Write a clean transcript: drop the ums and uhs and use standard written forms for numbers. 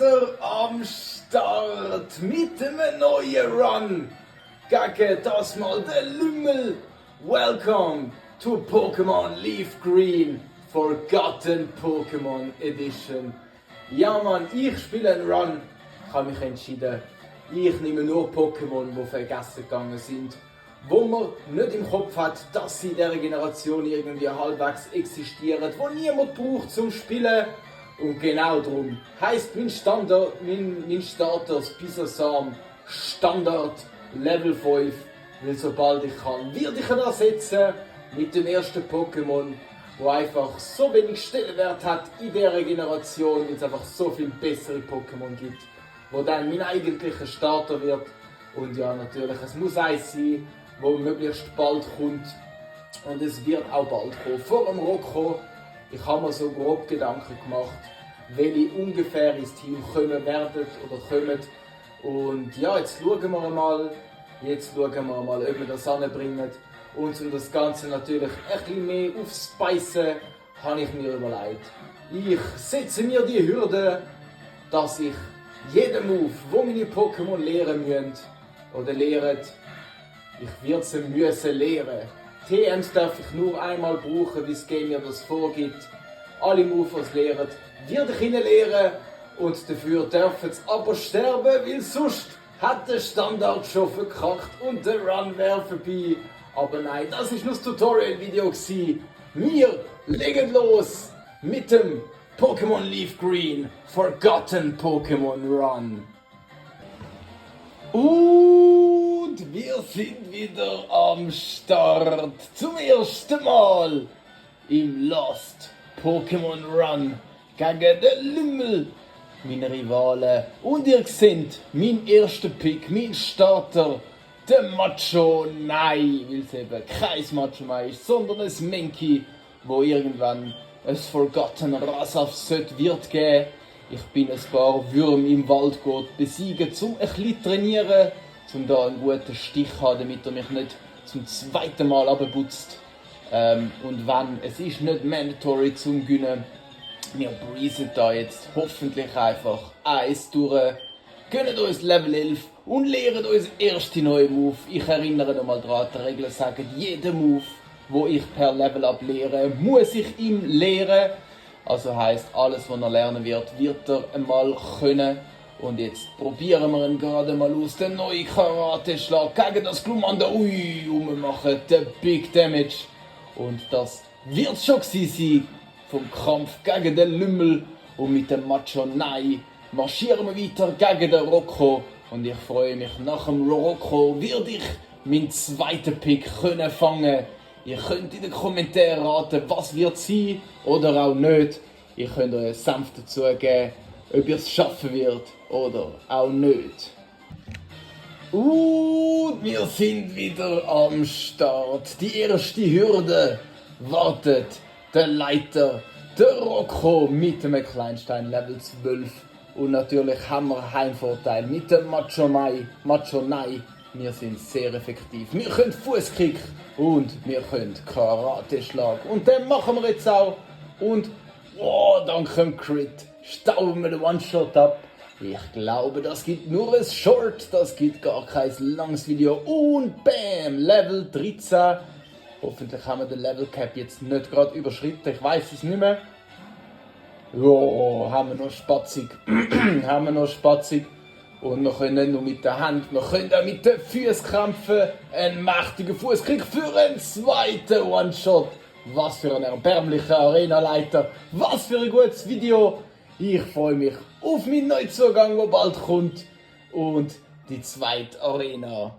wieder am Start mit einem neuen Run gegen das mal der Lümmel. Welcome to Pokémon Leaf Green Forgotten Pokémon Edition. Ja Mann, ich spiele einen Run. Ich habe mich entschieden, ich nehme nur Pokémon, die vergessen gegangen sind, wo man nicht im Kopf hat, dass sie in dieser Generation irgendwie halbwegs existieren, wo niemand braucht zum Spielen. Und genau darum heisst mein Starter Bisasam Standard Level 5, weil sobald ich kann, werde ich ihn ersetzen mit dem ersten Pokémon, wo einfach so wenig Stellenwert hat in dieser Generation, weil es einfach so viel bessere Pokémon gibt, wo dann mein eigentlicher Starter wird. Und ja, natürlich, es muss eins sein, wo möglichst bald kommt. Und es wird auch bald kommen. Vor dem Rocco, ich habe mir so grob Gedanken gemacht, welche ungefähr ins Team kommen werden oder kommen. Und ja, jetzt schauen wir mal, ob wir das anbringen. Und um das Ganze natürlich ein bisschen mehr aufzuspeisen, habe ich mir überlegt. Ich setze mir die Hürde, dass ich jeden Move, wo meine Pokémon lernen müssen, oder lernen, ich werde sie müssen lernen. TMs darf ich nur einmal brauchen, wie das Game mir das vorgibt. Alle Moves, die lernen, werde ich ihnen lehren. Und dafür dürfen sie aber sterben, weil sonst hat der Standard schon verkackt und der Run wäre vorbei. Aber nein, das war nur das Tutorial-Video. Wir legen los mit dem Pokémon Leaf Green Forgotten Pokémon Run. Und wir sind wieder am Start. Zum ersten Mal im Lost Pokémon Run gegen den Lümmel, meine Rivalen. Und ihr seht, mein erster Pick, mein Starter, der Machomai, weil es eben kein Machomai ist, sondern ein Mankey, wo irgendwann ein Forgotten Rasaf wird geben. Ich bin ein paar Würmer im Wald besiegen, um ein bisschen trainieren, um da einen guten Stich zu haben, damit er mich nicht zum zweiten Mal runterputzt. Und wenn, es ist nicht mandatory zum Gewinnen. Wir breezen da jetzt hoffentlich einfach eins durch, gönnen uns Level 11 und lernen uns erste neue Move. Ich erinnere nochmal daran, die Regeln sagen, jeden Move, wo ich per Level up lehre, muss ich ihm lehren. Also heisst, alles was er lernen wird, wird er einmal können. Und jetzt probieren wir ihn gerade mal aus. Den neuen Karate-Schlag gegen das Glumanda. Ui, und wir machen den Big Damage. Und das wird schon sein vom Kampf gegen den Lümmel. Und mit dem Machomai marschieren wir weiter gegen den Rocco. Und ich freue mich, nach dem Rocco werde ich meinen zweiten Pick können fangen. Ihr könnt in den Kommentaren raten, was wird sein oder auch nicht. Ihr könnt euren Senf dazu geben, ob ihr es schaffen wird oder auch nicht. Wir sind wieder am Start. Die erste Hürde wartet. Der Leiter, der Rocco mit dem Kleinstein Level 12. Und natürlich haben wir einen Heimvorteil mit dem Machomai. Wir sind sehr effektiv. Wir können Fußkick und wir können Karate-Schlag. Und den machen wir jetzt auch. Und dank dem Crit stauben wir den One-Shot ab. Ich glaube, das gibt nur ein Short, das gibt gar kein langes Video. Und bam, Level 13. Hoffentlich haben wir den Level Cap jetzt nicht gerade überschritten. Ich weiß es nicht mehr. Haben wir noch spatzig. Und wir können nicht nur mit der Hand, wir können auch mit den Füßen kämpfen. Ein mächtiger Fußkick für einen zweiten One-Shot. Was für ein erbärmlicher Arena-Leiter. Was für ein gutes Video. Ich freue mich auf meinen Neuzugang, der bald kommt. Und die zweite Arena.